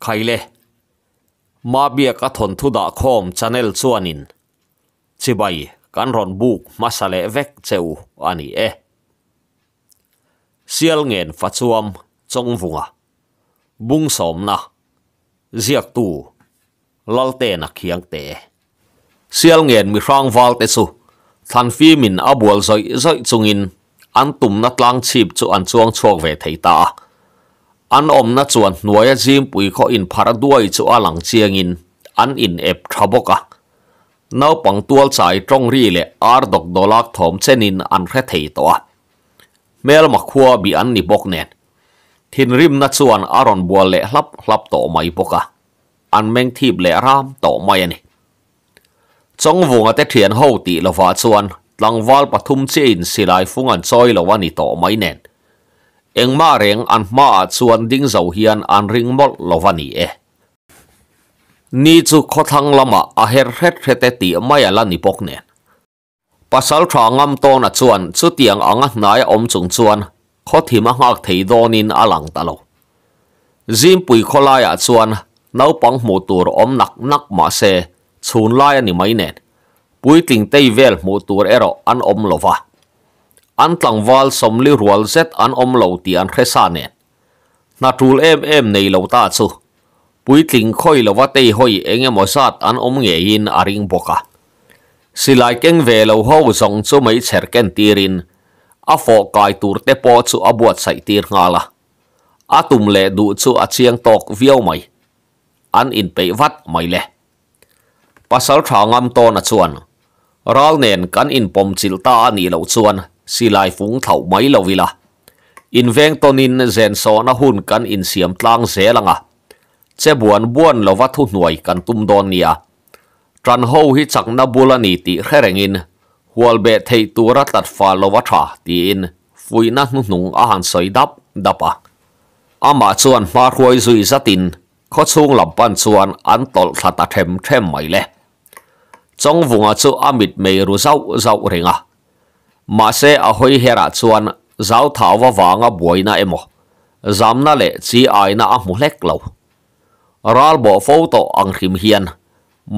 Khaile, Mabiak a thawnthu dah khawm channel chuanin chibai kan rawn buk hmasa leh vek che u a ni e. Sialngen Fachuam Chawngvunga, Bungsawmna, Ziaktu, Laltena Khiangte. Sialngen mihrang valte chu thlanfimin a bual zawih zawih chungin an tumna tlang chhip chu an chuang chhuak ve thei ta a. An awmna chuan hnuaia Zimpui khaw inpharh duai chu a lang chiangin an in ep tha bawk a. Naupang tual chai tawng ri leh ar dawk dawlak thawm chenin an hre thei tawh a. Hmelma khua bih an ni bawk nen thinrimna chuan a rawn bual leh hlap hlap tawh mai bawk a. An meng thip leh ram tawh mai a ni. Chawngvunga te thian ho tih lovah chuan tlangval pathum chiahin silai fung an chawi lo a ni tawh mai nen. Engmah reng an hmaah chuan ding zo hian an ring mawlh lo va ni e. Ni chu khawthlang lamah a her hret hret e tih mai a la ni bawk nen. Pasal tha ngam tawna chuan chutiang anga hnai a awm chung chuan khawthim a nghak thei dawnin a lang ta lo. Zimpui khawlaiah chuan naupang hmuh tur awm nak nak mah se chhun lai a ni mai nen, puitling tei vel hmuh tur erawh an awm lo va. An tlangval sawmli rual zet an awm lo tih an hre sa nen. Hna tul em em nei lo ta chu puitling khawi lova tei hawi eng emaw zat an awm ngeiin a ring bawk a. Silai keng ve lo ho zawng chu meichher ken tirin a fawh kai tur te pawh chu a buatsaih tir nghal a. A tum leh duh chu a chiang tawk viau mai. An inpeih vat mai le. Pasal tha ngam tawna chuan ral nen kan inpawm chilh ta a nih loh chuan silai fung thlauh mai lo ila. Inveng tawnin zen sawhna hun kan insiam tlang zel ang a, che buan buan lova thuhnuai kan tum dawn nia. Ṭan ho hi chakna bul a ni tih hre rengin hual beh theih tura tlat fal lova ṭha tiin fuihna hnuhnung a han sawi dap dap a. Amah chuan hma hruai zui zatin Khawchhung lam pan chuan an tawlh thla ta them them mai le. Chawngvunga chu a mit mei ru zauh zauh reng a. Mahse a hawi herah chuan zauthau avanga buaina emaw, zamna leh chi aina a hmu hlek lo. Ral bawh fo tawh ang hrim hian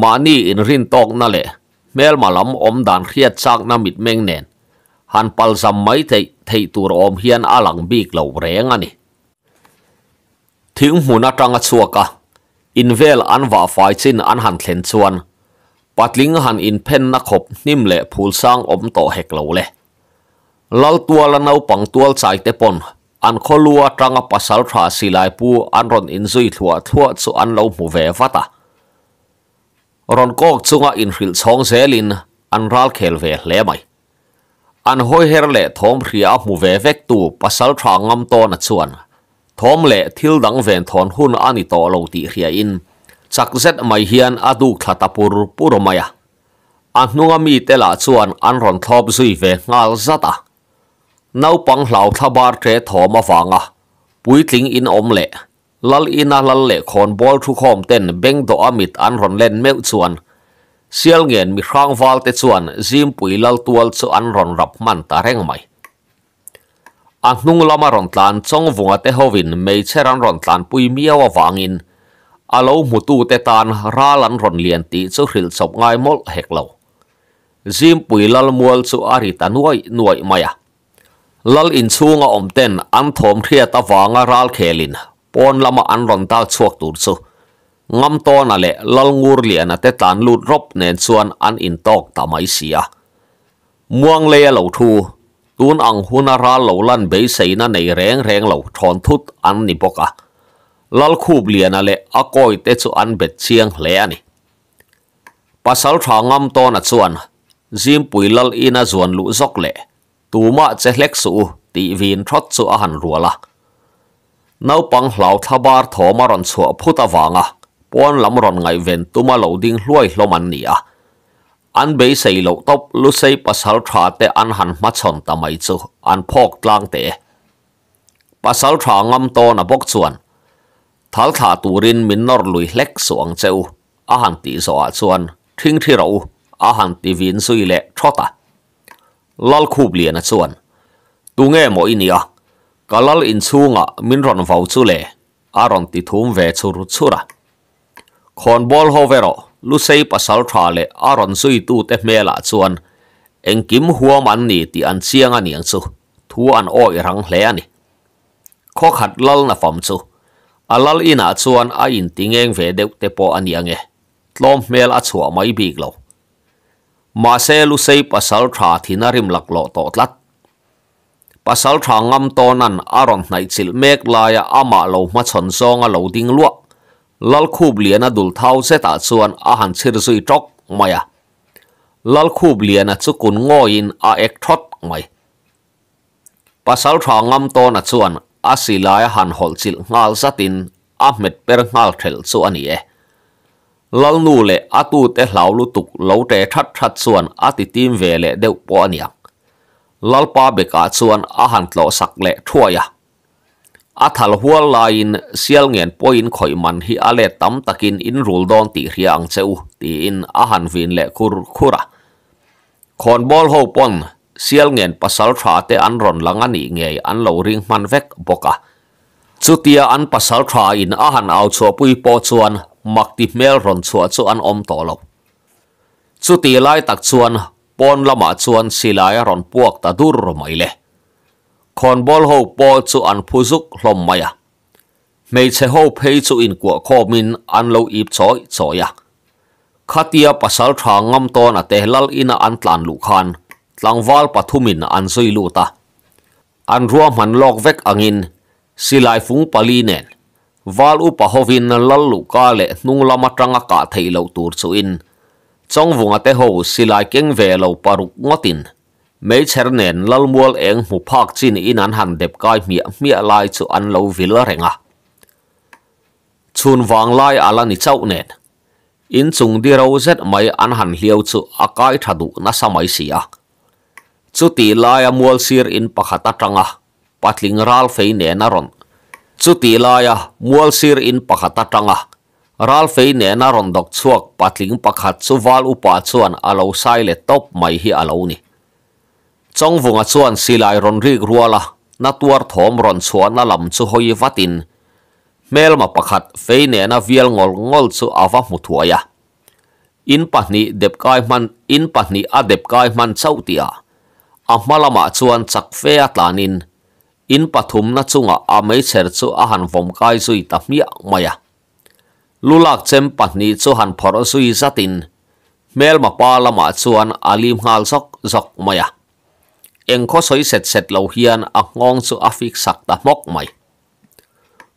mahni inrin tawkna leh hmelma lam awm dan hriat chakna mitmeng nen han palzam mai theih theih tur awm hian a lang bik lo reng a ni. Thing hmun atanga chhuak a, in vel an vah fai chin an han thlen chuan patling han inphenna khawp hnim leh phul sang awm tawh hek lo le. Lal tuala naupang tual chai te pawn an khaw lu atanga pasal tha silai pu an rawn inzui thluah thluah chu an lo hmu ve vat a. Rawn kawk chunga inhrilh chhawng zelin an ral khel ve hle mai. An hawiher leh thawm hria a hmu ve vek tu pasal tha ngam tawna chuan thawm leh thil dang ven thawn hun a ni tawh lo tih hria in chak zet mai hian a duk thla ta pur pur mai a. A hnunga mite lah chuan an rawn thlawp zui ve nghal zat a. Naupang hlau thla bar ṭe thawm avanga puitling in awm leh Lal ina lal leh khawnbawl thukhawm ten beng dawh a mit an rawn len meuh chuan Sialngen mihrang val te chuan Zimpui lal tual chu an rawn rap hman ta reng mai. A hnung lama rawn tlan Chawngvunga te hovin meichher an rawn tlanpui miau avangin a lo hmutu te tan ral an rawn lian tih chu hrilh chawp ngai mawlh hek lo. Zimpui lal mual chu a ri ta nuaih nuaih mai a. Lal inchhunga awm ten an thawm hriat avanga ral khelin pawn lama an rawn dak chhuak tur chu Ngamtawna leh Lal Ngurliana te tlan lut rawp nen chuan an intawk ta mai si a. Muangleia lo thu, tun ang huna ral lo lan beiseina nei reng reng lo thawn thut an ni bawk a. Lal Khupliana leh a kawi te chu an bet chiang hle a ni. Pasal tha Ngamtawna chuan Zimpui Lal ina zuan luh zawk leh Tumah che hlek suh u tih vin thawt chu a han rual a. Naupang hlau thla bar thawm a rawn chhuah phut avanga pawn lam rawn ngaihven tuma lo ding hluai hlawm an ni a. An beisei loh tawp Lusei pasal tha te an han hmachhawn ta mai chu an phawk tlang teh e. Pasal tha ngam tawn a bawk chuan thal thlah turin min nawr lui hlek suh ang che u a han tih zawhah chuan ṭhingṭhi rawh u a han ti vin zui leh thawt a. Lalkhupliana chuan, Tunge maw i nia? Ka lal inchhungah min rawn vau chu le? a rawn ti thum ve chhur chhur a. Khawnbawl ho erawh Lusei pasaltha leh a rawn zuitute hmelah chuan engkim huam an ni tih an chiang a niang chu thu an awih rang hle a ni. Khaw khat lal nafam chu a lal inah chuan a inti ngeng ve deuh te pawh a ni ang e, tlawm hmel a chhuah mai bik lo. Mahse Lusei pasaltha thin a rim laklawh tawh tlat. Pasalṭha ngam tawna'n a rawn hnaihchilh mek laia amah lo hmachhawn zawnga lo ding luah Lalkhupliana dul thau zetah chuan a han chhir zui ṭawk mai a. Lalkhupliana chu kun ngawiin a ek ṭhawt mai. Pasalṭha ngam tawna chuan a silai a han hawlh chilh nghal zatin a hmet per nghal ṭhelh chu a ni e. Lalnu leh a tute hlau lutuk lo ṭe ṭhat ṭhat chuan a ti tim ve leh deuh pawh a niang. Lalpa bekah chuan a han tlawh sak leh thuai a. A thal hual laiin Sialngen pawhin khawih man hi a let tam takin in rul dawn tih hria ang che u, tiin a han vin leh khur khur a. Khawnbawl ho pawn Sialngen pasal tha te an rawn lang a nih ngei an lo ring hman vek bawk a. Chutia an pasal tha in a han au chhuahpui pawh chuan mak ti hmel rawn chhuah chu an awm tawh lo. Chuti lai tak chuan Pawn lamah chuan silai a rawn puak ta dur mai le. Khawnbawl ho pawh chu an phu zuk hlawm mai a. Hmeichhe ho phei chu inkuah khawmin an lo ip chawi chawi a. Khatia pasal tha ngam tawn a te lal ina an tlan luh khan tlangval pathumin an zui lut a. An ruahman lawk vek angin silai fung pali nen Val upa hovin lal luhka leh hnung lam atanga kah theih loh tur chuin Chawngvunga te ho silai keng ve lo paruk ngawtin meichher nen Lalmual eng hmu phak chin in an han dep kai hmiah hmiah lai chu an lo vil reng a. Chhun vang lai a la ni chauh nen inchung di ro zet mai an han hliau chu a kai tha duh nasa mai si a. Chutih laia mual sir in pakhat atanga patling ral fei nen a rawn Chutih laia mual sir in pakhat atanga ral fei nen a rawn dawk chhuak patling pakhat chu val upa chuan a lo sai let tawp mai hi a lo ni. Chawngvunga chuan silai rawn rik ruala na tuar thawm rawn chhuahna lam chu hawi vatin hmelma pakhat fei nena vial ngawl ngawl chu a va hmu thuai a. In pahnih dep kai hman in pahnih a dep kai hman chauh tih ah a hma lamah chuan chak fe a tlanin in pathumna chungah a meichher chu a han vawm kai zui ta hmiah mai a. Lu lak chem pahnih chu han phawrh zui zatin hmelma pa lamah chuan a lim nghal zawk zawk mai a. Eng khaw sawi set set lo hian a nghawng chu a fik sak ta hmawk mai.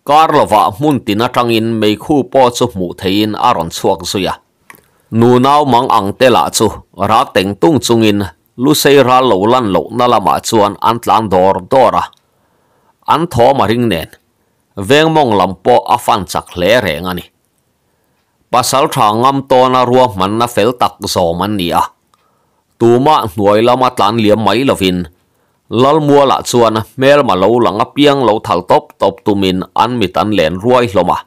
Kar lovah hmun tin atangin meikhu pawh chu hmuh theihin a rawn chhuak zui a. Nunau mang ang te lah chu rak teng tung chungin Lusei ral lo lan lohna lamah chuan an tlan dawr dawr a. An thawm a ring nen, veng mawng lam pawh a fan chak hle reng a ni. Pasal tha ngam tawna ruahmanna fel tak zawm an ni a. Tumah hnuai lama tlan liam mai lovin Lalmualah chuan hmelma lo lang apiang lo thal tawp tawp tumin an mit an len ruai hlawm a.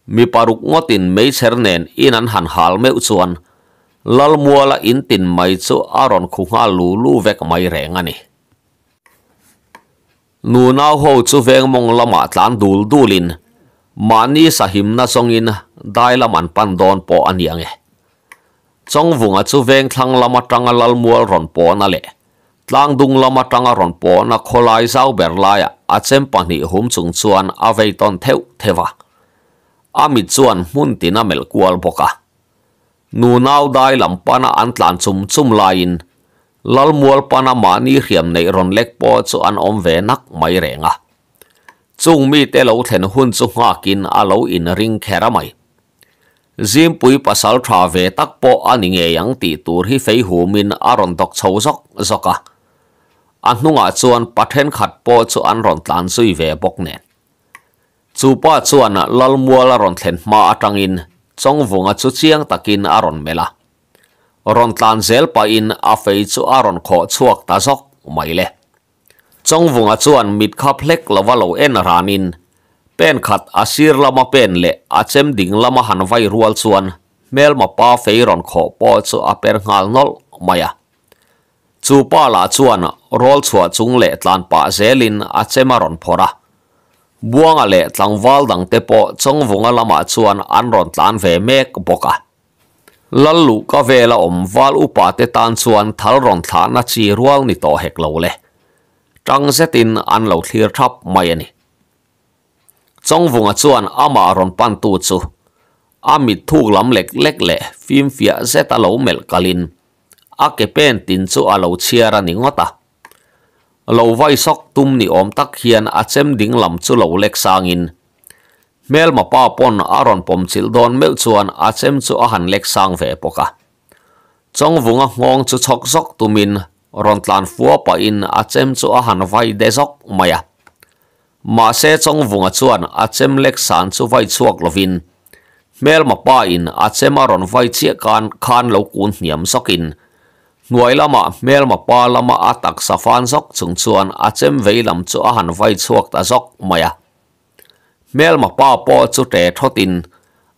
Mi paruk ngawtin meichher nen in an han hal meuh chuan Lalmuala in tin mai chu a rawn khu nghal lu lu vek mai reng a ni. Nunau ho chu veng mawng lamah tlan dul dulin mahni sahimna zawngin dai lam an pan dawn pawh a ni ang e. Chawngvunga chu veng thlang lam atanga Lalmual rawn pawhna leh tlangdung lam atanga rawn pawhna khawlai zau ber laiah a chem pahnih hum chung chuan a vei tawn theuh theuh a. A mit chuan hmun tin a melh kual bawk a. Nunau dai lam pana an tlan chum chum laiin Lalmual pana mahni hriam neih rawn lek pawh chu an awm ve nak mai reng a. Chung mite lo thlen hun chu nghakin a lo inring kher a mai. Zimpui pasal tha ve tak pawh a ni ngei ang tih tur hi fei humin a rawn dawk chho zawk zawk a. A hnungah chuan pa thenkhat pawh chu an rawn tlan zui ve bawk nen. Chu pa chuan Lalmual a rawn thlen hma atangin Chawngvunga chu chiang takin a rawn melh a. Rawn tlan zel pahin a fei chu a rawn khawh chhuak ta zawk mai le. Chawngvunga chuan mit khap hlek lova lo en ranin pen khat a sir lama pen leh a chem ding lama han vai rual chuan hmelma pa fei rawn khawh pawh chu a per nghal nawlh mai a. Chu pa lah chuan rawl chhuah chung leh tlan pah zelin a chem a rawn phawrh a. Buanga leh tlangval dangte pawh Chawngvunga lamah chuan an rawn tlan ve mek bawk a. Lal luhka vela awm val upa te tan chuan thal rawn thlahna chi rual ni tawh hek lo le. Tang zetin an lo thlir thap mai a ni. Chawngvunga chuan amah rawn pantu chu a mit thuk lam lek lek leh fimfiah zeta lo melh kalin a ke pen tin chu a lo chhiar a ni ngawt a. Lo vai sawk tum ni awm tak hian a chem ding lam chu lo lek sangin hmelma pa pawn a rawn pawm chilh dawn meuh chuan a chem chu a han lek sang ve bawk a. Chawngvunga nghawng chu chhawk zawk tumin rawn tlan fua pahin a chem chu a han vai de zawk mai a. Mahse Chawngvunga chuan a chem lek san chu vai chhuak lovin hmelma pa in a chem a rawn vai chiah kan khan lo kun hniam zawkin hnuai lama hmelma pa lama a taksa fan zawk chung chuan a chem vei lam chu a han vai chhuak ta zawk mai a. Hmelma pa pawh chu ṭe thawtin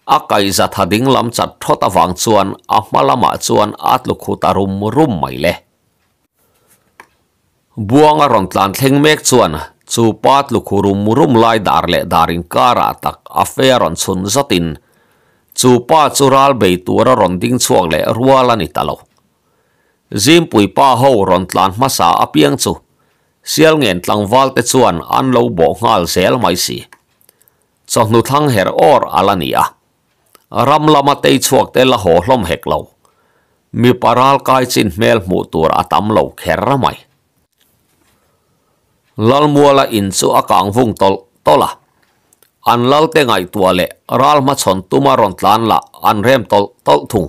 a kaihza tha ding lam chat thawt avang chuan a hma lamah chuan a tlu khu ta rum rum mai le. Buanga rawn tlan thleng mek chuan chu pa tlu khu rum rum lai dar leh dar inkarah tak a fe a rawn chhun zawtin chu pa chu ral bei tura rawn ding chhuak leh rual a ni ta lo. Zimpui pa ho rawn tlan hmasa apiang chu Sialngen tlangval te chuan an lo bawh nghal zel mai si. Chawhnu thlang her awr a la ni a. Ram lama tei chhuak te la haw hlawm hek lo. Mipa ral kai chin hmel hmuh tur a tam lo kher mai. Lalmuala in chu a kang vung tawlh tawlh a. An lal te ngaihtuah leh ral hmachhawn tuma rawn tlan lah an rem tawlh tawlh thung.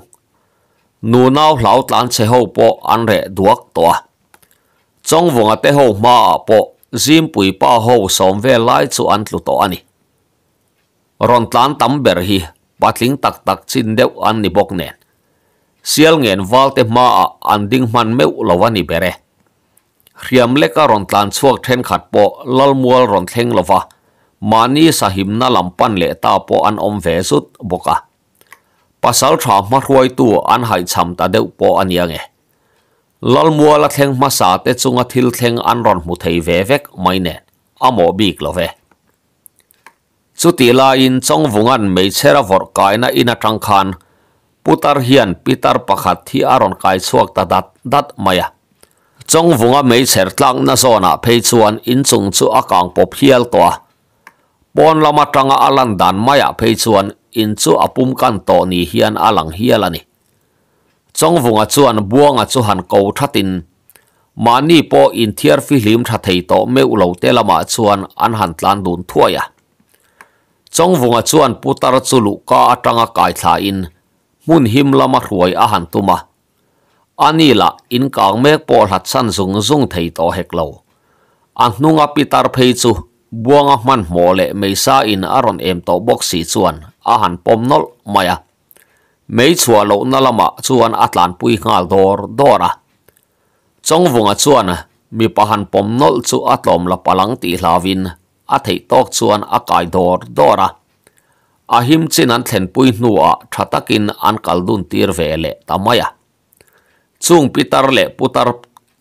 Nunau hlau tlan chhe ho pawh an reh duak tawh a. Chawngvunga te ho hmaah pawh Zimpui pa ho sawm vel lai chu an tlu tawh a ni. Rawn tlan tam ber hi patling tak tak chin deuh an ni bawk nen. Sialngen valte hmaah an ding hman meuh lo a ni ber e. Hriam leka rawn tlan chhuak thenkhat pawh Lalmual rawn thleng lova mahni sahimna lam pan leh ta pawh an awm ve zut bawk a. Pasal tha hmahruaitu an haihchham ta deuh pawh a nia nge. Lalmuala thleng hmasa te chunga thil thleng an rawn hmu thei ve vek mai nen a mawh bik lo ve. Chutih laiin Chawngvunga'n meichher a vawrh kaina in atang khan putar hian pitar pakhat hi a rawn kai chhuak ta dat dat mai a. Chawngvunga meichher tlakna zawnah phei chuan inchung chu a kang pawp hial tawh a. Pawn lam atanga a lan dan maiah phei chuan in chu a pum kan tawh ni hian a lang hial a ni. Chawngvunga chuan Buanga chu han ko thatin mahni pawh inthiar fihlim tha thei tawh meuh lo te lamah chuan an han tlan dun thuai a. Chawngvunga chuan putar chu luhka atanga kaithlain hmun him lama hruai a han tum a. Ani lah inkang mek pawh hlat san zung zung thei tawh hek lo. A hnunga pitar phei chu Buanga hmanhmawh leh meisa in a rawn em tawh bawk si chuan a han pawm nawlh mai a. Mei chhuah lohna lamah chuan a tlanpui nghal dawr dawr a. Chawngvunga chuan mipa han pawm nawlh chu a tlawm la palang tih hlauvin a theih tawk chuan a kai dawr dawr a. A him chin an thlenpui hnuah tha takin an kal dun tir ve leh ta mai a. Chung pitar leh putar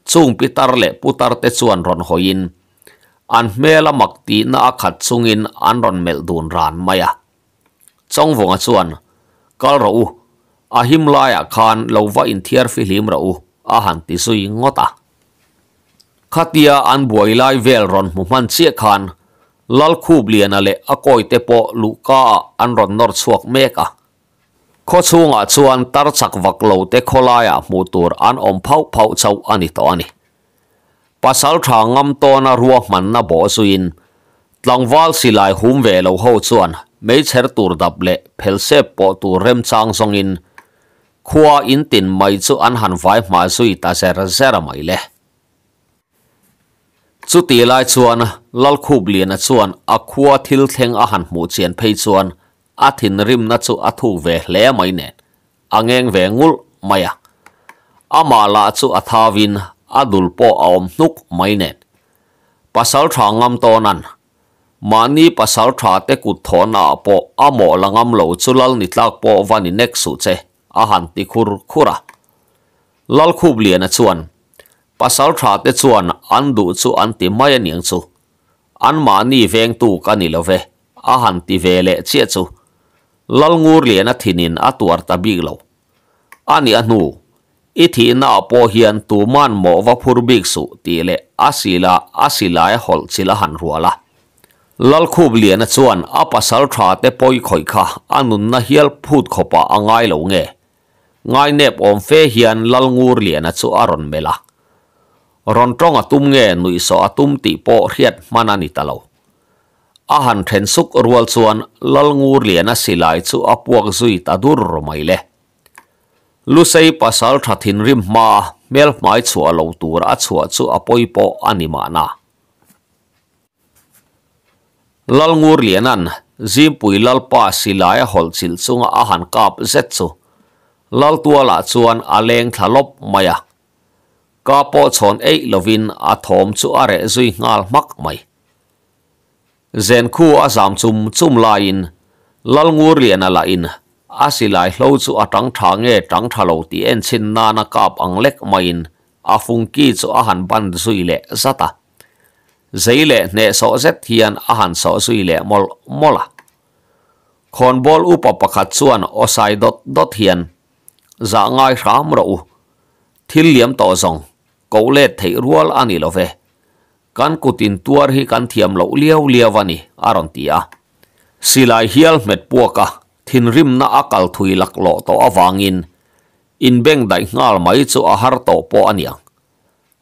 chung pitar leh putar te chuan rawn hawiin an hmela mak tihna a khat chungin an rawn melh dun ran mai a. Chawngvunga chuan, Kal rawh u, a him laiah khan lo va inthiar fihlim rawh u, a han ti zui ngawt a. Khatia an buai lai vel rawn hmu hman chiah khan Lalkhupliana leh a kawite pawh luhkaah an rawn nawr chhuak mek a. Khaw chhungah chuan tar chak vak lo te khawlaiah hmuh tur an awm phauh phauh chauh a ni tawh a ni. Pasal tha ngam tawna ruahmanna bawh zuiin tlangval silai hum ve lo ho chuan meichher tur dap leh phelsep pawh tur remchang zawngin khua in tin mai chu an han vai hma zui ta zer zer mai le. Chutih lai chuan Lalkhupliana chuan a khua thil thleng a han hmuh chian phei chuan a thinrimna chu a thuk ve hle mai nen a ngeng ve ngulh mai a. Amah lah chu a thauin a dul pawh a awm hnuk mai nen. Pasal tha ngam tawnan mahni pasal tha te kut thawhna ah pawh a mawh la ngam lo chu lal ni tlak pawh va ni nek suh che a han ti khur khur a. Lalkhupliana chuan pasal tha te chuan an duh chu an ti mai aniang chu. Anmahni vengtu ka ni lo ve, a han ti ve leh chiah chu Lalngurliana thinin a tuar ta bik lo. A nih a hnu, i thihna ah pawh hian tuman mawh va phur bik suh tih leh a sila a silai a hawlh chilh a han rual a. Lalkhupliana chuan a pasal tha te pawi khawih kha a nunna hial phut khawpah a ngai lo nge? Ngainep awm fe hian Lalngurliana chu a rawn melh a. Rawn tawng a tum nge nuihsawh a tum tih pawh hriat hman a ni ta lo. A han then suk rual chuan Lalngurliana silai chu a puak zui ta dur mai le. Lusei pasal tha thinrim hmaa hmel hmai chhuah lo tur a chhuah chu a pawi pawh a ni mahna. Lalngurliana'n Zimpui Lalpa silai a hawlh chilh chunga a han kap zet chu Laltualah chuan a leng thla lawp mai a. Ka pawh chhawn eih lovin a thawm chu a reh zui nghal hmak mai. Zenkhu a zam chum chum laiin Lalngurliana lahin a silai hlo chu a tang tha nge tang tha lo tih enchhin nana kap ang lek maiin a fungki chu a han ban zui leh zat a. Zei leh hnehsawh zet hian a han sawh zui leh mawlh mawlh a. Khawnbawl upa pakhat chuan aw sai dawt dawt hian, Zah ngai hram rawh u. Thil liam tawh zawng koh let theih rual a ni lo ve. Kan kut in tuar hi kan thiam loh liau liau a ni, a rawn ti a. Silai hial hmet puak a, thinrimna a kal thui laklawh tawh avangin inbeng daih nghal mai chu a har tawh pawh a niang.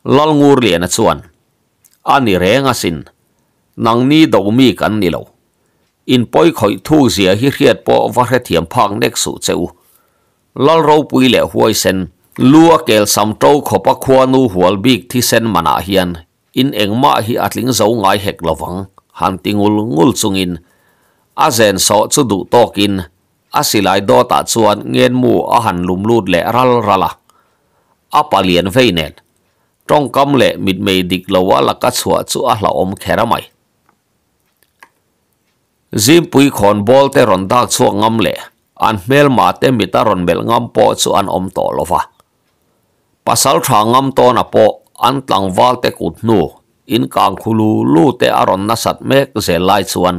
Lalngurliana chuan, A ni reng asin, nangni do mi kan ni lo. In pawi khawih thuk zia hi hriat pawh va hrethiam phak nek suh che u. Lal ropui leh huaisen, lu a kel sam to khawpa khuanu hual bik thisen manah hian in engmah hi a tling zo ngai hek lovang, han ti ngul ngul chungin a zen sawh chu duh tawkin a silai dawtah chuan ngenmu a han lum lut leh ral ral a. A palian vei nen, tawngkam leh mitmei dik lo a laka chhuah chu a hlauhawm kher a mai. Zimpui khawnbawl te rawn dak chhuak ngam leh an hmelma te mit a rawn melh ngam pawh chu an awm tawh lo va. Pasal tha ngam tawna pawh an tlangval te kut hnu in kang khu lu lu te a rawn nasat mek zel lai chuan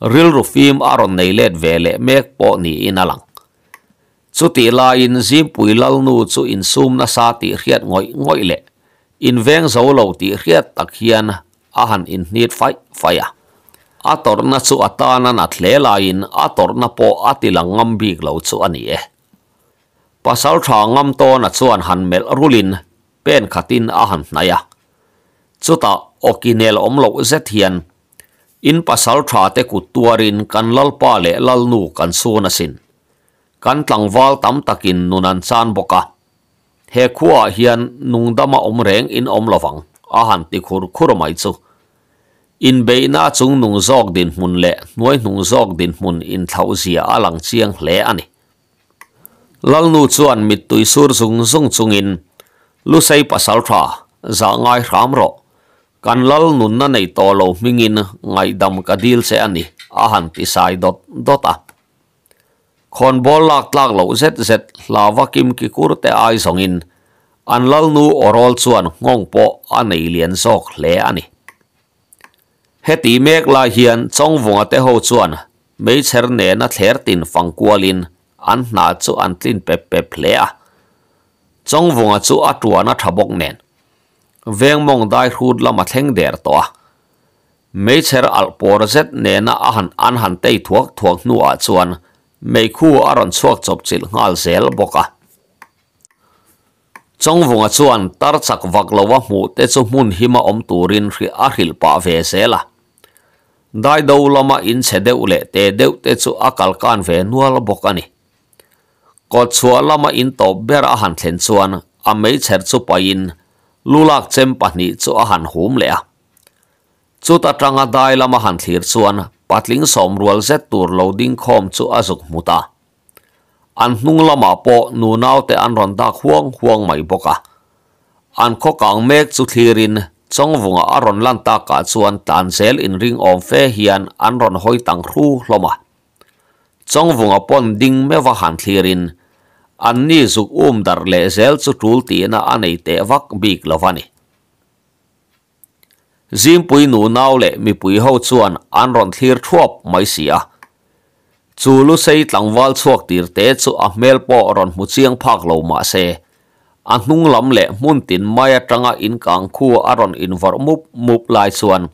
rilru fim a rawn nei let ve leh mek pawh niin a lang. Chutih laiin Zimpui Lalnu chu insum nasa tih hriat ngawih ngawih leh inveng zo lo tih hriat tak hian a han inhnit faih faih a. A tawrhna chu a tan a nat hle laiin a tawrhna pawh a ti lang ngam bik lo chu a ni e. Pasal tha ngam tawna chuan han melh rulin pen khatin a han hnaih a. Chutah awki nel awm loh zet hian in pasal tha te kut tuarin kan lalpa leh lalnu kan sun asin. Kan tlangval tam takin nun an chan bawk a. He khuaah hian nungdama awm reng in awm lovang, a han ti khur khur mai chu. Inbeihna chung nung zawk dinhmun leh hnuai hnung zawk dinhmun inthlauh zia a lang chiang hle a ni. Lalnu chuan mittui sur zung zung chungin, Lusei pasal tha, zah ngai hram rawh. Kan lal nunna nei tawh lo hmingin ngaihdam ka dil che a ni, a han ti sai dawt dawt a. Khawnbawl lak tlak loh zet zet hlava kim ki kur te ai zawngin an lalnu awrawl chuan nghawng pawh a nei lian zawk hle a ni. Heti mek lai hian Chawngvunga te ho chuan meichher nena thler tin fang kualin an hna chu an tlin pep pep hle a. Chawngvunga chu a tuan a tha bawk nen vengmawng dai hrut lam a thleng der tawh a. Meichher alh pawr zet nena a han an han tei thuak thuak hnuah chuan meikhu a rawn chhuak chawp chilh nghal zel bawk a. Chawngvunga chuan tar chak vak lo a hmuh te chu hmun hima awm turin a hrilh pah ve zel a. Daido lama inchhe deuh leh te deuh te chu a kalkan ve nual bawk a ni. Kawtchhuah lama in tawp ber a han thlen chuan a meichher chu pahin lulak chem pahnih chu a han hum leh a. Chuta tanga dai lama han thlir chuan patling sawmrual zet tur lo ding khawm chu a zuk hmu ta. An hnung lamah pawh nunaute an rawn dak huang huang mai bawk a. An khaw kang mek chu thlirin Chawngvunga a rawn lan takah chuan tlan zel inring awm fe hian an rawn hawi tang hru hlawm a. Chawngvunga pawn ding meuha han thlirin anni zuk um darh leh zel chu tul tihna a nei teh vak bik lo a ni. Zimpui nunau leh mipui ho chuan an rawn thlir thuap mai si a. Chu Lusei tlangval chhuak tir te chu a hmel pawh rawn hmu chiang phak lo mah se, a hnung lam leh hmun tin mai atanga inkang khu a rawn invawrh mup mup lai chuan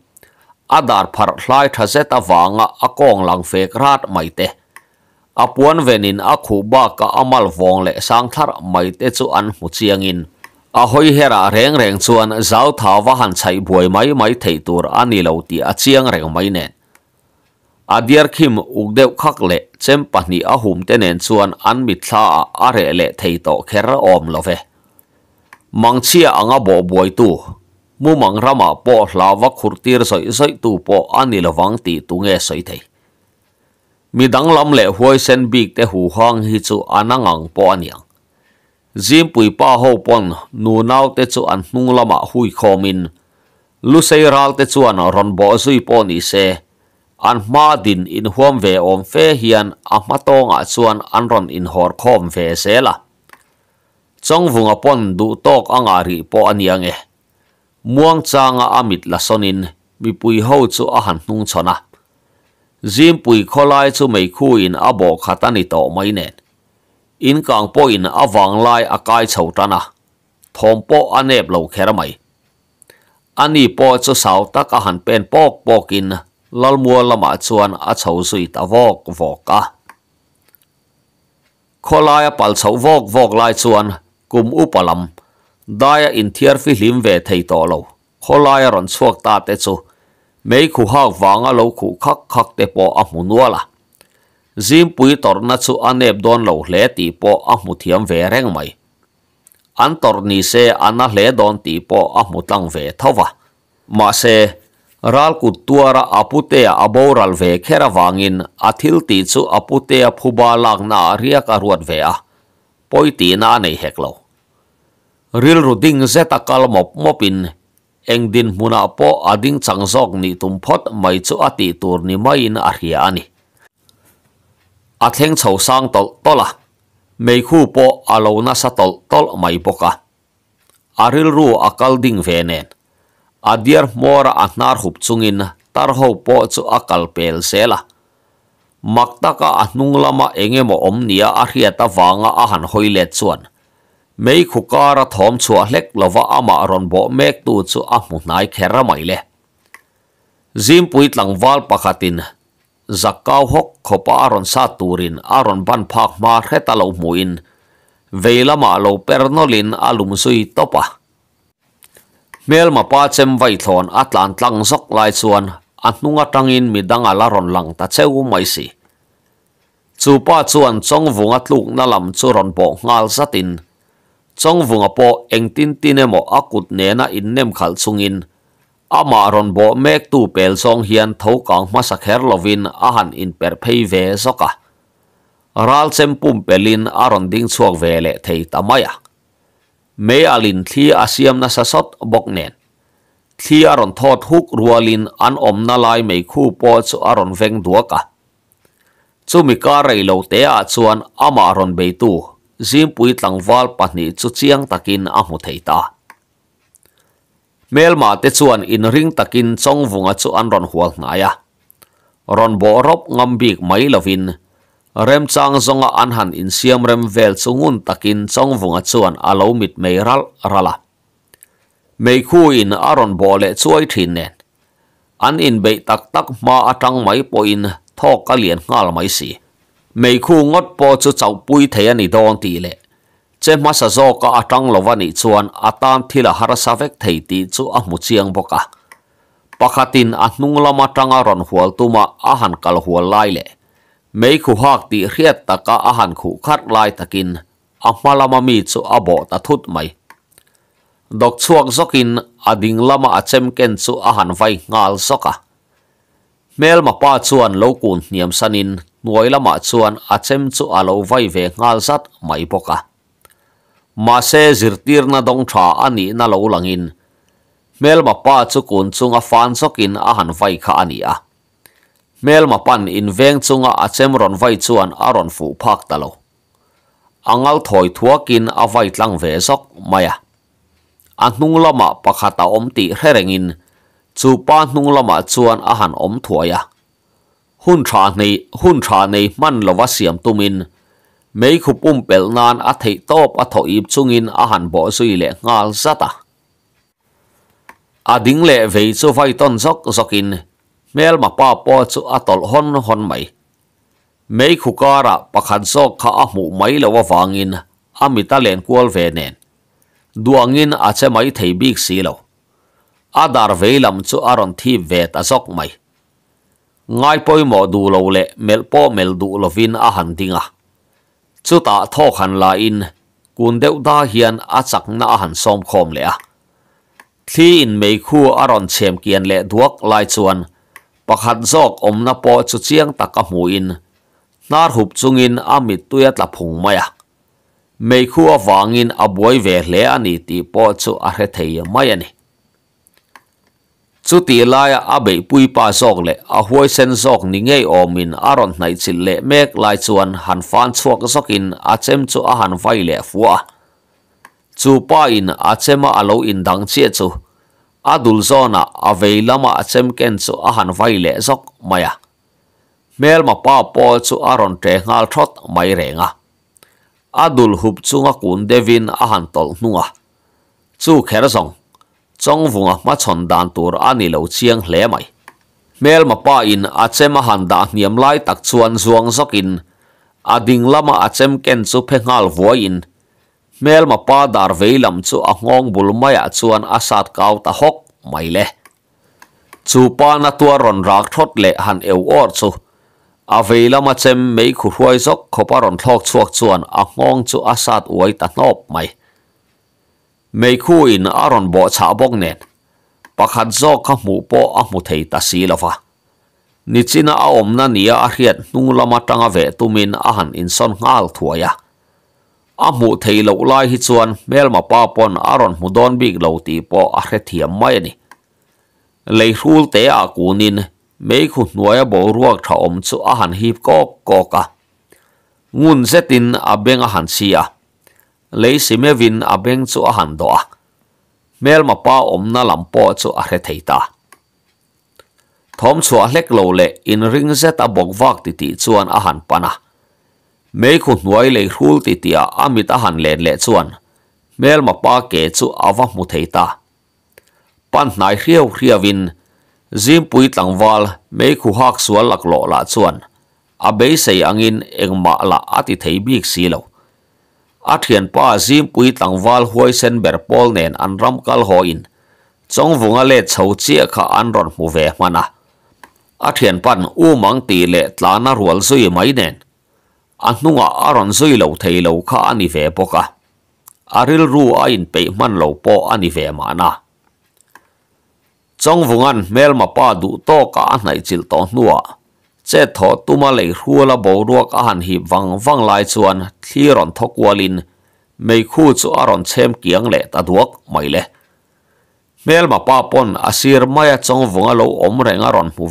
a dar pharh hlai tha zet avanga a kawng lang fek rat mai te, a puan venin a khuh bakah a mal vawng leh sang thlarh mai te chu an hmu chiangin a hawi herah reng reng chuan zauthau va han chhaih buai mai mai theih tur a ni lo tih a chiang reng mai nen. A diarkhim uk deuh khak leh chem pahnih a hum te nen chuan an mitthla ah a reh leh thei tawh kher awm lo ve. Mangchhia anga bawh buaitu, mumang ramah pawh hlauva khurh tir zawih zawih tu pawh a ni lovang tih tunge sawi thei. Mi danglam leh huaisen bik te huhang hi chu a na ngang pawh a niang. Zimpui pa ho pawn nunau te chu an hnung lamah hui khawmin Lusei ral te chuan rawn bawh zui pawh ni se, an hma din inhuam ve awm fe hian a hma tawngah chuan an rawn inhawr khawm ve zel a. Chawngvunga pawn duh tawk a ngah rih pawh a nia nge. Muangchanga a mit la sawnin mipui ho chu a han hnungchhawn a. Zimpui khawlai chu meikhuin a bawh khat a ni tawh mai nen. Inkang pawhin a vanglai a kai chho tan a, thawm pawh a nep lo kher mai. Ani pawh chu sau tak a han pen pawk pawkin Lalmual lamah chuan a chho zui ta vawk vawk a. Khawlaia pal chhoh vawk vawk lai chuan kum upa lam daia inthiar fihlim ve thei tawh lo khawlaia rawn chhuak ta te chu mei khu hak vanga lo khuh khak khak te pawh a hmu nual a. Zimpui tawrhna chu a nep dawn lo hle tih pawh a hmu thiam ve reng mai. An tawrh ni se a na hle dawn tih pawh a hmu tlang ve tho va. Mahse, ral kut tuara a putea a boral ve kher avangin a thil tih chu a putea phuba laknaah riak a ruat ve a, pawi tihna a nei hek lo. Rilru ding zeta kal mawp mawpin eng dinhmunah pawh a ding chang zawk nih tum phawt mai chu a tih tur ni maiin a hria a ni. A thleng chho sang tawlh tawlh a, meikhu pawh a lo nasa tawlh tawlh mai bawk a. A rilru a kal ding ve nen, a diar hmawra a hnar hup chungin tar ho pawh chu a kal pel zel a. Mak taka a hnung lama eng emaw awm nia a hriat avanga a han hawi let chuan Meikhu kara thawm chhuah hlek lova amah rawn bawh mektu chu a hmu hnai kher mai le. Zimpui tlangval pakhatin Zakkau hawk khawpa a rawn sat turin a rawn ban phak hma hret a lo hmuhin vei lamah lo per nawlhin a lum zui tawp a. Hmelma pa chem vaithlawn a tlan tlang zawk lai chuan a hnung atangin midang a la rawn lang ta cheu mai si. Chu pa chuan Chawngvunga tlukna lam chu rawn bawh nghal zatin, Chawngvunga pawh engtin tin emaw a kut nena innem khalh chungin amah rawn bawh mektu pel zawng hian tho kang hmasa kher lovin a han inperh phei ve zawk a. Ral chem pumpelhin a rawn ding chhuak ve leh thei ta mai a. Mei alin thli a siam nasa sawt bawk nen, thli a rawn thawt huk rualin an awmna lai meikhu pawh chu a rawn veng duak a. Chumi kar rei lo te ah chuan amah rawn beitu Zimpui tlangval pahnih chu chiang takin a hmu thei ta. Hmelma te chuan inring takin Chawngvunga chu an rawn hual hnai a. Rawn bawh rawp ngam bik mai lovin remchang zawnga an han insiam rem vel chu ngun takin Chawngvunga chuan a lo mitmei ralh ralh a. Meikhu in a rawn bawh leh chuai thin nen An inbeih tak tak hma atang mai pawhin thawk a lian nghal mai si. Meikhu ngawt pawh chu chauhpui thei a ni dawn tih leh che hmasa zawka a tang lo a nih chuan a tan thil a harsa vek thei tih chu a hmu chiang bawk a. Pakhatin a hnung lam atanga rawn hual tuma a han kal hual lai leh meikhu hak tih hriat taka a han khuh kharh lai takin a hma lama mi chu a bawh ta thut mai. Dawk chhuak zawkin a ding lama a chem ken chu a han vai nghal zawk a. Hmelma pa chuan lo kun hniam sanin hnuai lamah chuan a chem chu a lo vai ve nghal zat mai bawk a. Mahse zirtirna dawng tha a nihna lo langin hmelma pa chu kun chunga fan zawkin a han vai kha a ni a. Hmelma pan inveng chunga a chem rawn vai chuan a rawn fuh phak ta lo. A ngal thawi thuakin a vai tlang ve zawk mai a. A hnung lamah pakhat a awm tih hre rengin Chu pa hnung lamah chuan a han awm thuai a. Hun tha nei hun tha nei hman lova siam tumin meikhu pumpelh nan a theih tawp a thaw ip chungin a han bawh zui leh nghal zat a. A ding leh vei chu vai tawn zawk zawkin hmelma pa pawh chu a tawlh hawn hawn mai. Meikhu karah pakhat zawk kha a hmuh mai loh avangin a mit a len kual ve nen duangin a che mai thei bik si lo. A dar vei lam chu a rawn thip ve ta zawk mai. Ngai pawimawh duh lo leh melh pawh melh duh lovin a han ding a. Chutah thawk han la in kun deuh da hian a chakna a han sawm khawm leh a. Thli in meikhu a rawn chhem kian leh duak lai chuan pakhat zawk awmna pawh chu chiang tak a hmu in hnar hup chungin a mittui a tla phung mai a. Meikhu avangin a buai ve hle a ni tih pawh chu a hre thei mai a ni. Chutih laia a beihpui pa zawk leh a huaisen zawk ni ngei awmin a rawn hnaihchilh leh mek lai chuan han fan chhuak zawkin a chem chu a han vai leh fua a. Chu pa in a chema a lo indang chiah chu a dul zawnah a vei lama a chem ken chu a han vai leh zawk mai a. Hmelma pa pawh chu a rawn ṭe nghal thawt mai reng a. A dul hup chunga kun deuhin a han tawlh hnung a. Chu kher zawng, Chawngvunga hmachhawn dan tur a ni lo chiang hle mai. Hmelma pa in a chem a han dah hniam lai tak chuan zuang zawkin a ding lama a chem ken chu phe nghal vuaiin hmelma pa dar vei lam chu a nghawng bul maiah chuan a sat kau ta hawk mai le. Chu pa na tuar rawn rak thawt leh han eu awr chu a vei lama chem meikhu hruai zawk khawp a rawn thlawk chhuak chuan a nghawng chu a sat uai ta hnawp mai. Meikhu in a rawn bawh chhah bawk nen pakhat zawk kha hmuh pawh a hmu thei ta si lo va. Nichina a awmna nia a hriat hnung lam atanga veh tumin a han insawn nghal thuai a. A hmuh theih loh lai hi chuan hmelma pa pawn a rawn hmu dawn bik lo tih pawh a hrethiam mai a ni. Leihrul te ah kunin meikhu hnuaia boruak tha awm chu a han hip kawk kawk a. Ngun zetin a beng a han chhi a. Lei si meuhin a beng chu a han dawh a, hmelma pa awmna lam pawh chu a hre thei ta. Thawm chhuah hlek lo leh inring zet a bawk vak titih chuan a han pan a. Meikhu hnuai lei hrul titihah a mit a han len leh chuan hmelma pa ke chu a va hmu thei ta. Pan hnai hriau hriauin Zimpui tlangval meikhu hak sual laklawh lah chuan A beisei angin engmah lah a ti thei bik si lo. A thianpa Zimpui tlangval huaisen ber pawl nen an ram kal hawiin Chawngvunga let chho chiah kha an rawn hmu ve hman a. A thianpa'n U Mang tih leh tlana rual zui mai nen a hnungah a rawn zui lo thei lo kha a ni ve bawk a. A rilru a inpeih hman lo pawh a ni ve mahna. Chawngvunga'n hmelma pa duh tawkah a hnaihchilh tawh hnuah chet thawh tuma lei hruala boruak a han hip vang vang lai chuan thli rawn thaw kualin meikhu chu a rawn chhem kiang leh ta duak mai le. Hmelma pa pawn a sir maia Chawngvunga lo awm reng a rawn hmu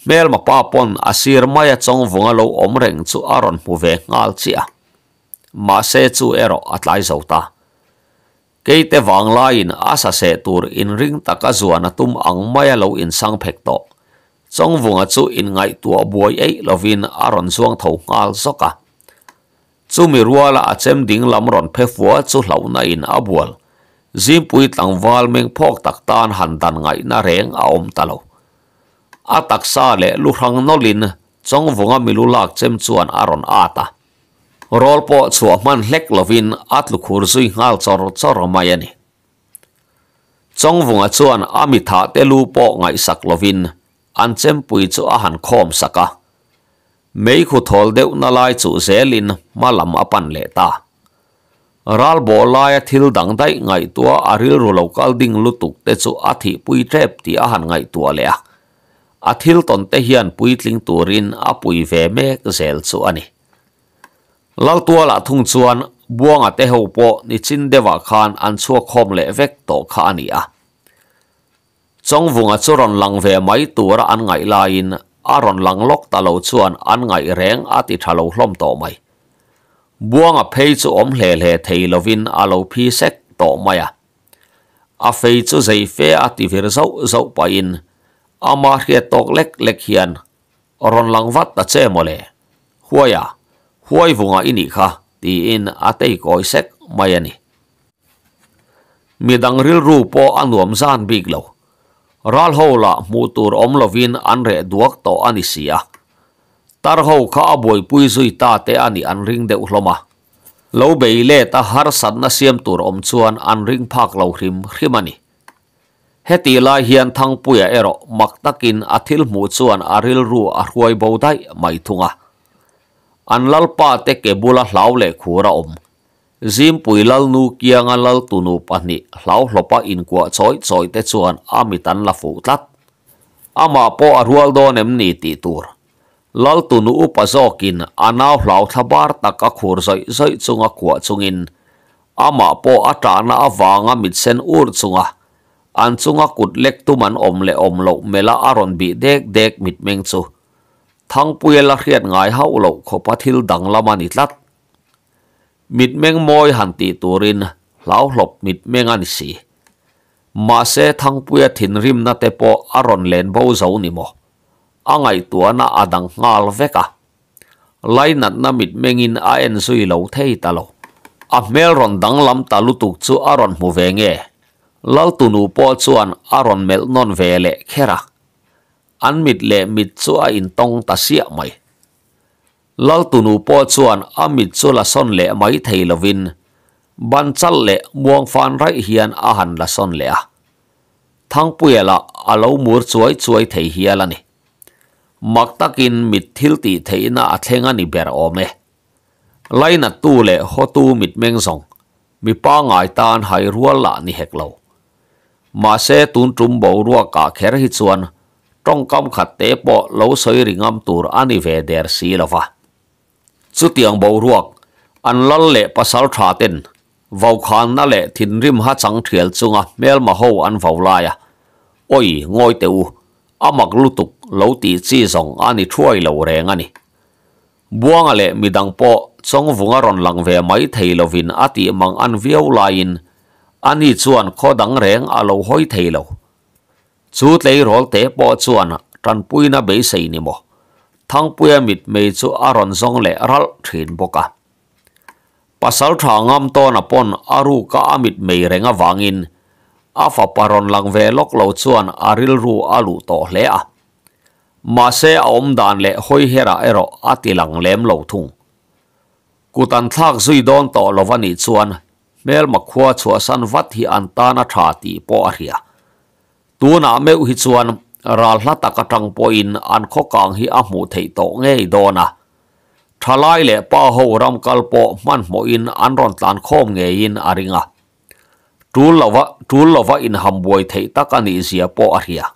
Hmelma pa pawn a sir maia Chawngvunga lo awm reng chu a rawn hmu ve nghal chiah a. Mahse chu erawh a tlai zo ta. Keite vanglaiin a sa seh tur inring taka zuan a tum ang maia lo insang phek tawh. Chawngvunga chu inngaihtuah buai eih lovin a rawn zuang tho nghal zawk a. Chumi ruala a chem ding lam rawn phe fua chu hlauhna in a bual. Zimpui tlangval meng phawk tak tan han dan ngaihna reng a awm ta lo. A taksa leh lu hrang nawlhin Chawngvunga milu lak chem chuan a rawn at a. Rawl pawh chhuah hman hlek lovin a tlu khur zui nghal chawr chawr mai a ni. Chawngvunga chuan a mithah te lu pawh ngaihsak lovin an chempui chu a han khawm sak a. Meikhu thawl deuhna lai chuh zelin hma lam a pan leh ta. Ral bawh laia thil dang daih ngaihtuah a rilru lo kal ding lutuk te chu a thihpui tep tih a han ngaihtuah leh a. A thil tawn te hian puitling turin a pui ve mek zel chu a ni. Laltualah thung chuan Buanga te ho pawh nichin deuhah khan an chhuak khawm leh vek tawh kha a ni a. Chawngvunga chu rawn lang ve mai tura an ngaih laiin a rawn lang lawk ta lo chuan an ngaih reng a ti tha lo hlawm tawh mai. Buanga phei chu awm hle hle thei lovin a lo phi sek tawh mai a. A fei chu zei fe a ti vir zauh zauh pahin ama hriat tawk lek lek hian rawn lang vat ta che mawle. Huaia, huai vunga i nih kha tiin a tei kawi sek mai a ni. Midang rilru pawh a nuam zan bik lo. Ral ho lah hmuh tur awm lovin an reh duak tawh a ni si a. Tar ho kha a buaipui zui ta te a nih an ring deuh hlawm a. Lo bei let a harsatna siam tur awm chuan an ring phak lo hrim hrim a ni. Heti lai hian Thangpuia erawh mak takin a thil hmuh chuan a rilru a hruai bo daih mai thung a. An lalpa te ke bula hlau leh khur a awm. Zimpui Lalnu kianga Laltunu pahnih hlauhlawpa inkuah chawi chawi te chuan a mit an la fuh tlat. Amah pawh a rual dawn em ni tih tur. Laltunu upa zawkin a nau hlau thla bar tak a khur zawih zawih chunga kuah chungin amah pawh a ṭahna avanga mitsen ur chunga an chunga kut lek tum an awm leh awm loh mela a rawn bih dek dek mitmeng chu Thangpuia la hriat ngai hauh loh khawpa thil danglam a ni tlat. Mitmeng mawi han tih turin hlauhlawp mitmeng a ni si. Mahse Thangpuia thinrimna te pawh a rawn len bo zo ni maw? A ngaihtuahna a dang nghal vek a. Lainatna mitmengin a en zui lo thei ta lo. A hmel rawn danglam ta lutuk chu a rawn hmu ve nge? Laltunu pawh chuan a rawn melh nawn ve leh kher a. An mit leh mit chu a intawng ta siah mai. Laltunu pawh chuan a mit chu la sawn leh mai thei lovin ban chal leh muang fan raih hian a han la sawn leh a. Thangpuia lah a lo mur chuai chuai thei hial a ni. Mak takin mit thil tih theihna a thleng a ni ber awm e. Lainattu leh hawtu mitmeng zawng mi pangngai tan hai rual lah ni hek lo. Mahse tun tum boruak ah kher hi chuan tawngkam khat te pawh lo sawi ri ngam tur a ni ve der si lo va. Chutiang boruak an lal leh pasal tha ten vokhanna leh thinrim ha chang thial chunga hmelma ho an vo lai a, Awi ngawi teh u, a mak lutuk lo tih chi zawng a ni thuai lo reng a ni. Buanga leh midang pawh Chawngvunga rawn lang ve mai thei lovin a tih mang an viau laiin ani chuan khaw dang reng a lo hawi thei lo. Chu tleirawl te pawh chuan tanpuina beisei ni maw? Thangpuia mitmei chu a rawn zawng leh ralh thin bawk a. Pasal tha ngam tawna pawn a ruka a mitmei reng avangin a fapa rawn lang ve lawk lo chuan a rilru a luh tawh hle a. Mahse a awm dan leh hawi herah erawh a ti lang lem lo thung. Kut an thlak zui dawn tawh lo a nih chuan hmelma khua chhuahsan vat hi an tan a tha tih pawh a hria. Tunah meuh hi chuan ral hla tak atang pawhin an khawkang hi a hmuh theih tawh ngei dawn a. Thalai leh pa ho ram kal pawh hmanhmawhin an rawn tlan khawm ngeiin a ring a. Tul lova tul lova inhambuai theih tak a nih zia pawh a hria.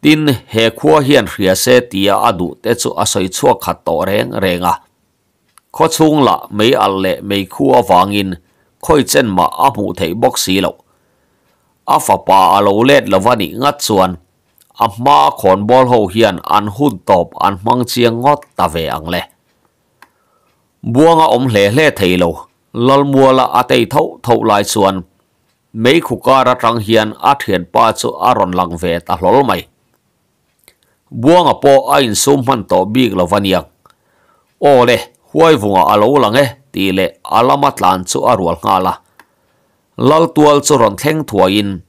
Tin, he khua hian hria se tia a duh te chu a sawi chhuak khat tawh reng reng a. Khaw chhung lah mei alh leh mei khu avangin khawi chen mah a hmuh theih bawk si loh. A fapa a lo let lova nih ngat chuan a hma khawnbawl ho hian an hun tawp an hmang chiang ngawt ta ve ang le. Buanga awm hle hle thei lo, Lalmuala a tei tho tho lai chuan Mei khu kar atang hian a thianpa chu a rawn lang ve ta hlawl mai. Buanga pawh a insum hman tawh bik lo va niang. Aw le, Huaivunga a lo lang e tih leh a lama tlan chu a rual nghal a. Laltual chu rawn thleng thuaiin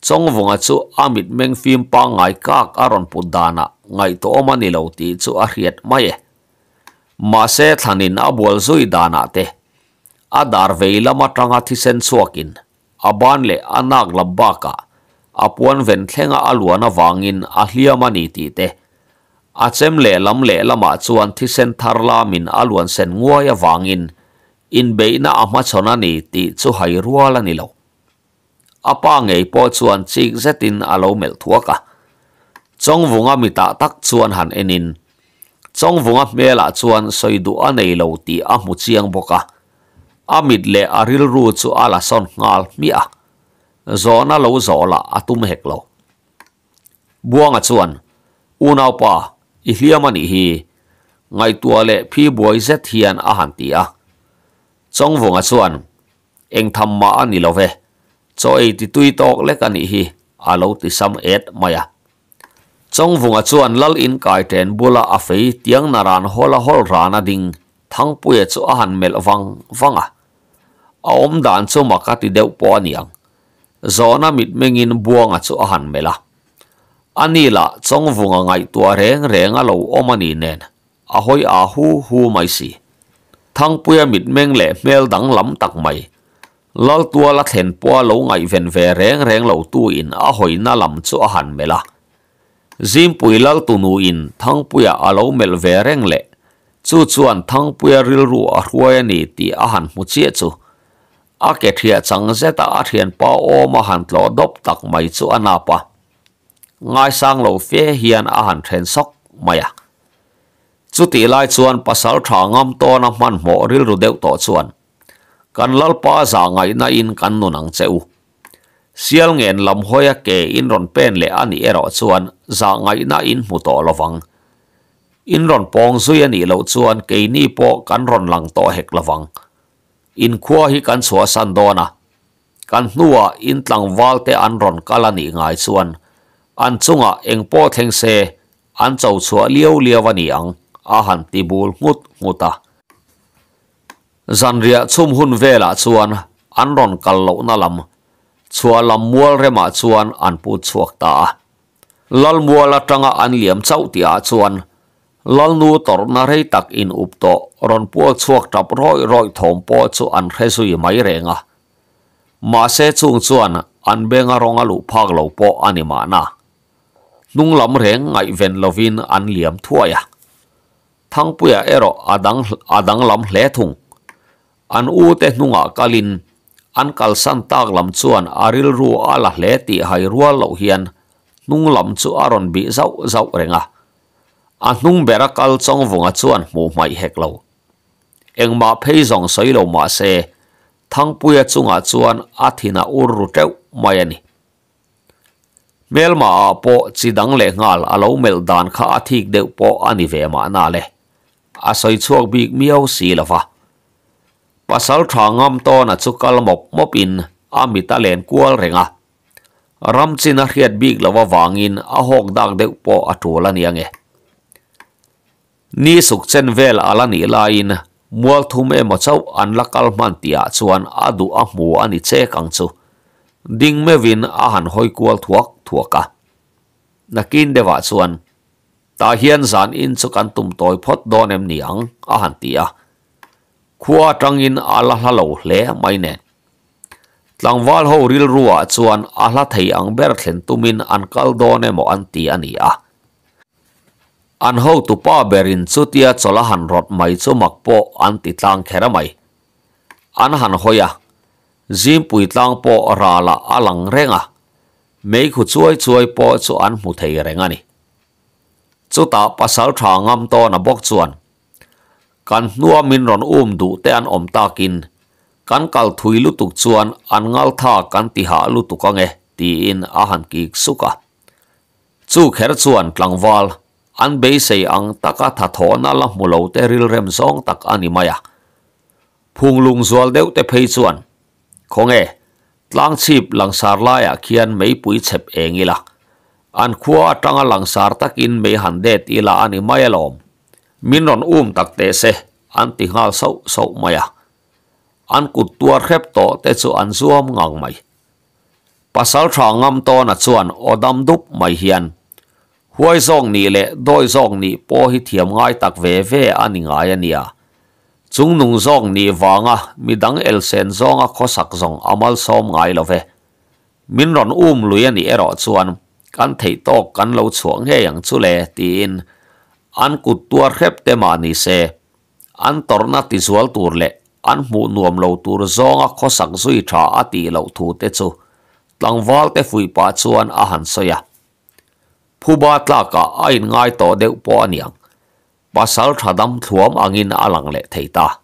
Chawngvunga chu a mitmeng fim pangngai kak a rawn put danah ngaihtuahawm a ni lo tih chu a hriat mai e. Mahse thlanin a bual zui danah te A dar vei lam atanga thisen chhuakin a ban leh a nak lam bakah a puan ven thlenga a luan avangin a hliam a ni tih te, a chem leh lam leh lamah chuan thisen thar lamin a luan sen nguai avangin inbeihna a hmachhawn a ni tih chu hai rual a ni lo. A pa ngei pawh chuan chik zetin a lo melh thuak a. Chawngvunga mitah tak chuan han enin, Chawngvunga hmelah chuan sawi duh a nei lo tih a hmu chiang bawk a. A mit leh a rilru chu a la sawn nghal hmiah a. Zawhna lo zawh lah a tum hek lo. Buanga chuan, Unaupa, i hliam a nih hi. Ngaihtuah leh phi buai zet hian a han ti a. Chawngvunga chuan, Eng tham mah a ni lo ve. Chaw ei ti tui tawk lek a nih hi, a lo ti sam et mai a. Chawngvunga chuan lal in kai ṭen bula a fei tiang naran hawl a hawl ran a ding Thangpuia chu a han melh vang vang a. A awm dan chu mak a ti deuh pawh a niang. Zawhna mitmengin Buanga chu a han melh a. Ani lah Chawngvunga ngaihtuah reng reng a lo awm a ni nen a hawi a hu hu mai si. Thangpuia mitmeng leh hmel danglam tak mai, Laltuala thlen pawha lo ngaihven ve reng reng lo tu in a hawina lam chu a han melh a. Zimpui Laltunu in Thangpuia a lo melh ve reng leh chu chuan Thangpuia rilru a hruai a ni tih a han hmu chiah chu a ke thiah chang zeta a thianpa awm a han tlawh dawp tak mai chu a nap a. Ngaisang lo fe hian a han then sawk mai a. Chutih lai chuan pasal tha ngam tawna hmanhmawh rilru deuh tawh chuan kan Lalpa zah ngaihna in kan nun ang che u. Sial ngen lam hawia ke in rawn pen leh a nih erawh chuan zah ngaihna in hmu tawh lovang. In rawn pawng zui a nih loh chuan keini pawh kan rawn lang tawh hek lovang. Inkhua hi kan chhuahsan dawn a. Kan hnuah in tlangval te an rawn kal a nih ngai chuan an chungah eng pawh thleng se an cho chhuah liau liau a ni ang a han ti bul nghut nghut a. Zanriah chhum hun velah chuan an rawn kal lohna lam chhuah lam mual remah chuan an put chhuak ta a. Lalmual atanga an liam chauh tihah chuan Lalnu tawrhna rei tak in up tawh rawn pual chhuak tap rawih rawih thawm pawh chu an hre zui mai reng a. Mahse chung chuan an benga rawng a luh phak lo pawh a ni mahna. Hnung lam reng ngaihven lovin an liam thuai a. Thangpuia erawh a dang a danglam hle thung. An ute hnungah kalin an kalsan tak lam chuan a rilru a la hle tih hai rual loh hian hnung lam chu a rawn bih zauh zauh reng a. A hnung bera kal Chawngvunga chuan hmuh hmaih hek lo. Engmah phei zawng sawi lo mah se, Thangpuia chungah chuan a thin a ur ru teuh mai a ni. Hmelmah ah pawh chi dang leh nghal a lo melh dan kha a thik deuh pawh a ni ve mahna le. A sawi chhuak bik miau si lo va. Pasal tha ngam tawna chu kal mawp mawp in a mit a len kual reng a. Ram chin a hriat bik lo avangin a hawk dak deuh pawh a tul a nia nge. Ni suk chen vel a la nih laiin mual thum emaw chauh an la kal hman tihah chuan a duh a hmu a ni chek ang chu. Ding meuhin a han hawi kual thuak thuak a. Nakin deuhah chuan Tah hian zan in chu kan tum tawi phawt dawn em ni ang? a han ti a. Khua atangin a la hla lo hle mai nen. Tlangval ho rilruah chuan a hla thei ang ber thlen tumin an kal dawn emaw an ti a ni a. An hotupa berin chutia chawlh a han rawt mai chu mak pawh an ti tlang kher a mai. An han hawi a, Zimpui tlang pawh ralah a lang reng a, meikhu chuai chuai pawh chu an hmu thei reng a ni. Chutah pasal tha ngam tawn a bawk chuan, Kan hnua min rawn um duh te an awm takin, kan kal thui lutuk chuan an ngal tha kan ti hah lutuk ange, tiin a han kik suk a. Chu kher chuan tlangval, an beisei ang taka thathawhna la hmu lo te rilrem zawng tak a ni mai a. Phunglung zual deuh te phei chuan, Khawnge, tlangchhip langsar laiah khian meipui chhep eng ila, an khua atanga langsar takin mei han det ila a ni mai alawm. Min rawn um tak teh se, an ti nghal sauh sauh mai a. An kut tuar hrep tawh te chu an zuam ngang mai. Pasal tha ngam tawna chuan aw dam dup mai hian, Huai zawk nih leh dawi zawk nih pawh hi thiam ngai tak ve ve a ni ngai a nia. Chungnung zawk nih vanga midang elsen zawnga khawsak zawng a malsawm ngai lo ve. Min rawn um lui a nih erawh chuan kan theih tawk kan lo chhuah ngei ang chu le tiin an kut tuar hrep te mah ni se, an tawrhna tizual tur leh an hmuh nuam lo tur zawnga khawsak zui tha a tih loh thu te chu tlangval te fuih pah chuan a han sawi a. Phuba tlakah a inngai tawh deuh pawh a niang. Pasal tha dam thluam angin a lang leh thei ta.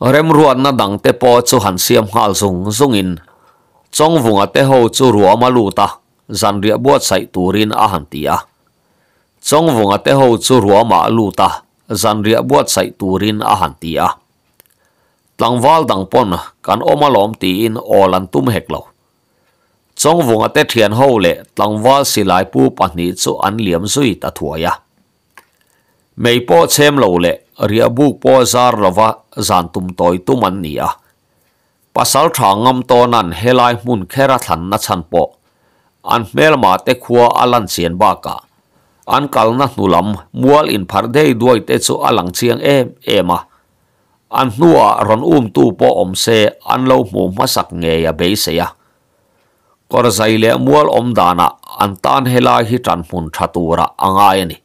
Remruatna dangte pawh chu han siam nghal zung zungin Chawngvunga te ho chu ruam a lut a, zanriah buatsaih turin a han ti a. Chawngvunga te ho chu ruamah a lut a, zanriah buatsaih turin a han ti a. Tlangval dang pawn kan awm alawm tiin awl an tum hek lo. Chawngvunga te thian ho leh tlangval silai pu pahnih chu an liam zui ta thuai a. Mei pawh chhem lo leh riah buk pawh zar lova zan tum tawi tum an ni a. Pasal tha ngam tawnan helai hmun khera thlanna chhan pawh an hmelma te khua a lan chian bakah an kalna hnu lam mual inpharh dei duai te chu a lang chiang em em a. An hnuah rawn umtu pawh awm se an lo hmuh hmasak ngei a beisei a. Kawr zai leh mual awm danah an tan helai hi tan hmun tha turah a ngai a ni.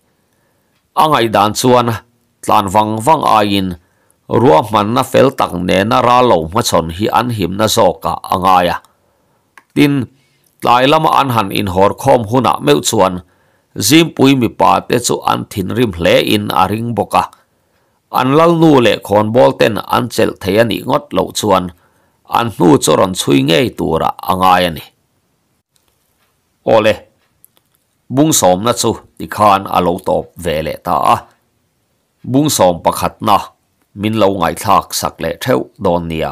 A ngaihdan chuan tlan vang vang aiin ruahmanna fel tak nena ral lo hmachhawn hi an himna zawkah a ngai a. Tin, tlai lama an han inhawr khawm hunah meuh chuan Zimpui mipa te chu an thinrim hle in a ring bawk a. An lalnu leh khawnbawl ten an chelh thei a nih ngawt loh chuan an hnu chu rawn chhui ngei turah a ngai a ni. Awle, bungsawmna chu tikhan a lo tawp ve leh ta a. Bungsawm pakhatna min lo ngaihthlak sak leh theuh dawn nia.